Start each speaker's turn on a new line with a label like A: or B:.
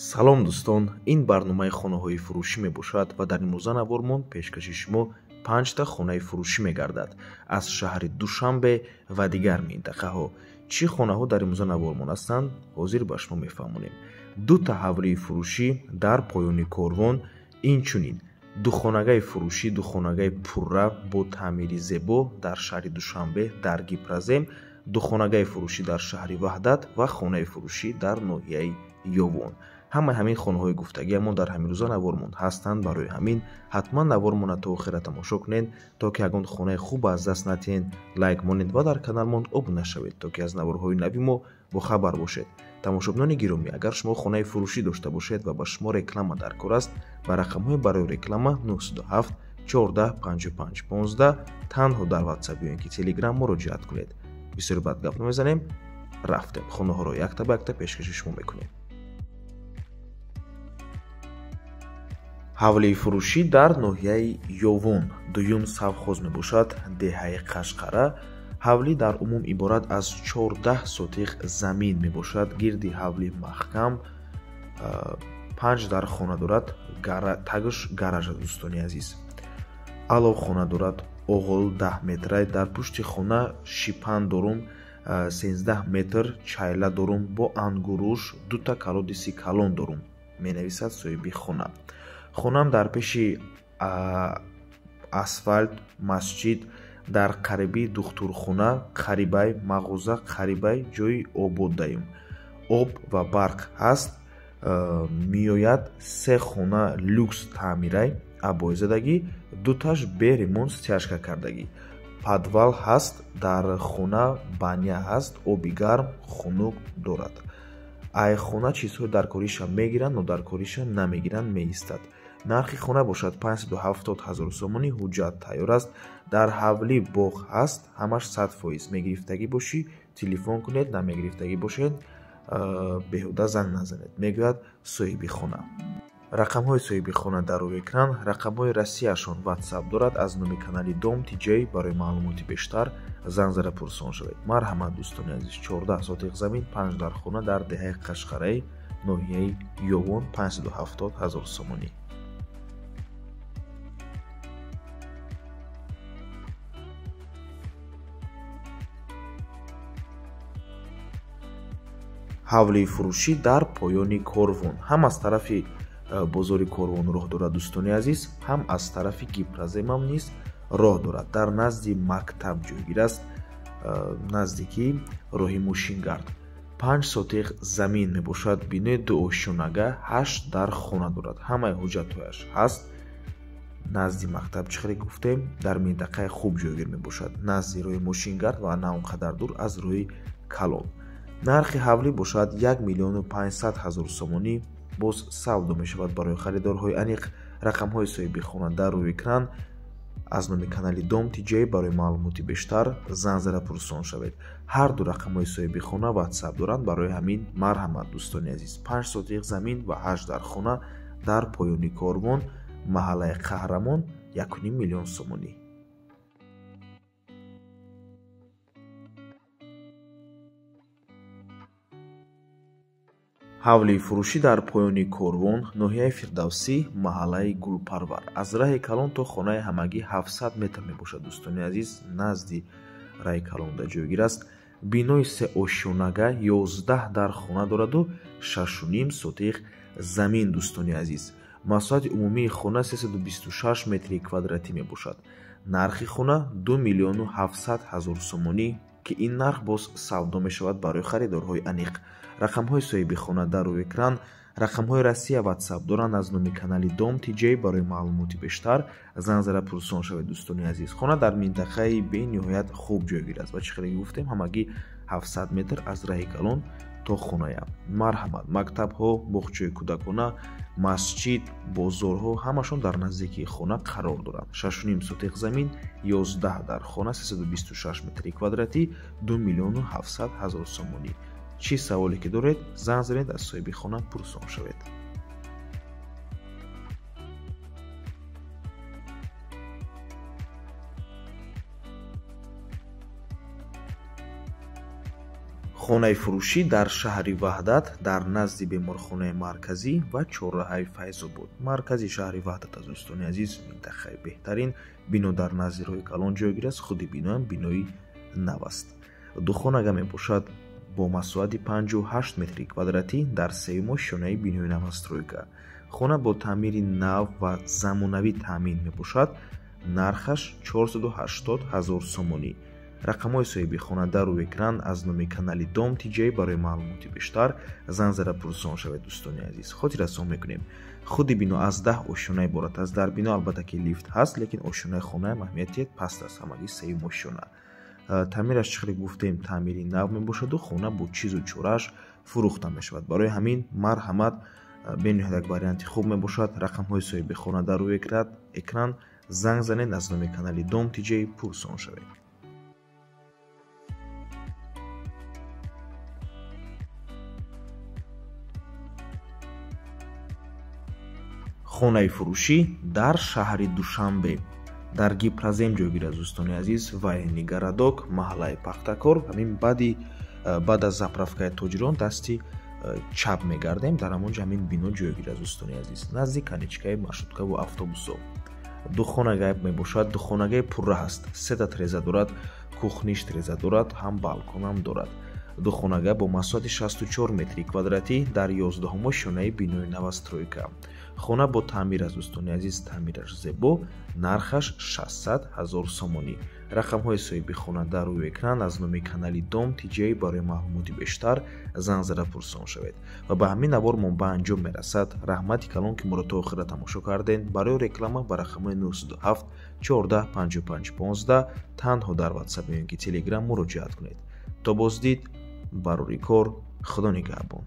A: Салом дӯстон, ин барномаи хонаҳои фурӯшӣ мебошад ва дар имрӯза навормон пешкаши шумо 5та хонаи фурӯшӣ мегардад аз шаҳри Душанбе ва дигар минтақаҳо. Чӣ хонаҳо дар имрӯза навормон ҳастанд, ҳозир ба шумо мефаҳмонем. 2та ҳавлии фурӯшӣ дар поёни корвон, инчунин духонагаи фурӯшӣ, духонагаи пурра бо таъмири зебо дар шаҳри Душанбе дар Гипрозем, духонагаи фурӯшӣ дар шаҳри Ваҳдат ва хонаи фурӯшӣ дар ноҳияи Ёвон. Ҳамаи ҳамин хонаҳои гуфтагиамон дар ҳамин рӯза навормон ҳастанд. Барои ҳамин ҳатман навормонро то охира тамошо кунед, то ки ягон хонаи хуб аз даст натиҳед, лайк монед ва дар каналмон обуна шавед, то ки аз наворҳои нави мо бохабар бошед. Тамошобинони гиромӣ, агар шумо хонаи фурӯшӣ дошта бошед ва ба шумо реклама дар кор аст, ба рақамҳои барои реклама 907 14 55 15 танҳо дар WhatsApp ё ин ки Telegram муроҷиат кунед. Бисёр бад гап намезанем, рафтем, хонаҳоро якта ба якта пешкаши шумо мекунем. Ҳавлии фурӯшӣ дар ноҳияи Ёвон, дуюм совхоз мебошад, деҳаи Қашқара. Ҳавлӣ дар умум иборат аз 14 сотиқ замин мебошад. Гирди ҳавлӣ маҳкам, 5 дар хона дорад, тагш гаража дӯстони азиз. Аловхона дорад, оғол 10 метрай, дар пушти хона шипан дорум, 13 метр чайла дорум, бо ангуруш 2та калодиси калон дорум, менависад соҳиби хона. Хонам дар пеши асфалт, масҷид, дар қариби духтурхона, қарибай мағоза, қарибай ҷои ободдаем. Об ва барқ ҳаст, меояд 3 хона люкс таъмирай, абойзадагӣ, 2таш бе ремонт стяжка кардагӣ. Подвал ҳаст, дар хона баня ҳаст, оби гарм, хунук дорад. Ай хона чизҳои даркориша мегиранд, нодаркориша намегиранд, меистад. Нархи хона бошад 570 ҳазор сомонӣ, ҳуҷҷат тайёр аст. Дар ҳавлӣ боғ ҳаст, ҳамаш 100%. Мегирифтагӣ бошӣ, телефон кунед, намегирифтагӣ бошед, беҳуда занг назанед, мегӯяд соҳиби хона. Рақамҳои соҳиби хона дар рӯи экран, рақамҳои Россияшон WhatsApp дорад. Аз номи канали Дом ТЖ барои маълумоти бештар занг зада пурсон шавед. Марҳамат дӯстони азиз, 14 сотиқ замин, 5 дар хона дар деҳаи Қашқараи ноҳияи Ёвон, 570 ҳазор сомонӣ. Ҳавлии фурӯшӣ дар поёни корвон, ҳам аз тарафи бозори корвон роҳ дорад дӯстони азиз, ҳам аз тарафи Гипроземам низ роҳ дорад. Дар назди мактаб ҷойгир аст, наздики роҳи мошингард. 5 сотиқ замин мебошад, бинои дуошёнага, 8 дар хона дорад. Ҳамаи ҳуҷҷатҳояш ҳаст. Назди мактаб чӣ хеле гуфтем, дар минтақаи хуб ҷойгир мебошад, назди роҳи мошингард ва на он қадар дур аз роҳи калон. Нархи ҳавлӣ бошад 1 500 000 сомонӣ, боз савдо мешавад барои харидорҳои аниқ. Рақамҳои соҳиби хона дар рӯи экран. Аз номи канали Дом ТЖ барои маълумоти бештар занг зада пурсон шавед. Ҳар ду рақамҳои соҳиби хона WhatsApp доранд, барои ҳамин марҳамат дӯстони азиз. 5 сотиқ замин ва 8 дар хона дар поёни корвон, маҳаллаи Қаҳрамон, 1,5 миллион сомонӣ. Ҳавлии фурӯшӣ дар поёни корвон, ноҳияи Фирдавсӣ, маҳаллаи Гулпарвар. Аз раҳи калон то хонаи ҳамагӣ 700 метр мебошад дӯстони азиз, назди раҳи калонда ҷойгир аст. Бинои сеошёнага, 11 дар хона дораду 6,5 сотиқ замин дӯстони азиз. Масоҳати умумии хона 326 метри квадратӣ мебошад. Нархи хона 2 700 000 сомонӣ, ки ин нарх боз савдо мешавад барои харидорҳои аниқ. Рақамҳои соҳиби хона дар рӯи экран, рақамҳои Россия WhatsApp доранд. Аз номи канали Дом ТЖ барои маълумоти бештар занг зада пурсон шавед дӯстони азиз. Хона дар минтақаи бениҳоят хуб ҷойгир аст ва чӣ хеле гуфтем, ҳамагӣ 700 метр аз раҳи калон то хоная. Марҳамат, мактабҳо, боғчаи кӯдакона, масҷид, бозорҳо ҳамашон дар наздикии хона қарор доранд. 6,5 сотиқ замин, 11 дар хона, 326 метри квадратӣ, 2 700 000 сомонӣ. Чӣ саволе ки доред, занг занед, аз соҳиби хона пурсон шавед. Хонаи фурӯшӣ дар шаҳри Ваҳдат, дар назди беморхонаи марказӣ ва чорраҳаи Файзобод. Маркази шаҳри Ваҳдат аз дӯстони азиз, минтақаи беҳтарин. Бино дар назди роҳи калон ҷойгир аст. Худи биноам бинои нав аст. Духонага мебошад бо масоҳати 58 метри квадратӣ дар сеюм ошёнаи бинои новостройка. Хона бо таъмири нав ва замонавӣ таъмин мебошад. Нархаш 480 ҳазор сомонӣ. Рақамҳои соҳиби хона дар рӯи экран. Аз номи канали Дом ТҶ барои маълумоти бештар занг зада пурсон шавед дӯстони азиз. Хотиррасон мекунем, худи бино аз 10 ошёна иборат аст. Дар бино албатта ки лифт ҳаст, лекин ошёнаи хонаам аҳамияти паст аст, ҳамагӣ сеюм ошёна. Таъмираш чӣ хеле гуфтем, таъмири нав мебошаду хона бо чизу чорааш фурӯхта мешавад. Барои ҳамин марҳамат, бениҳоят як варианти хуб мебошад. Рақамҳои соҳиби хона дар рӯи экран, занг занед, аз номи канали Дом ТҶ пурсон шавед. Хонаи фурӯшӣ дар шаҳри Душанбе, дар Гипрозем ҷойгир аст дӯстони азиз, военный городок, маҳаллаи Пахтакор. Ҳамин баъд аз заправкаи Тоҷирон дасти чап мегардем, дар ҳамон ҷо ҳамин бино ҷойгир аст дӯстони азиз, назди конечкаи маршруткаву автобусҳо. Духонага мебошад, духонагаи пурра ҳаст, сета треза дорад, кухниш треза дорад, ҳам балконам дорад. Духонага бо масоҳати 64 метри квадратӣ дар 11 ошёнаи бинои новостройка. Хона бо таъмир аст дӯстони азиз, таъмираш зебо, нархаш 600 ҳазор сомонӣ. Рақамҳои соҳиби хона дар рӯи экран. Аз номи канали Дом ТҶ барои маълумоти бештар занг зада пурсон шавед. Ва ба ҳамин навор мо ба анҷом мерасад. Раҳмати калон, ки моро то охира тамошо кардем. Барои реклама ба рақамҳои 907 14 55 15 танҳо дар WhatsApp ё ин ки Telegram муроҷиат кунед. То боздид, барори кор, Худо нигаҳбон.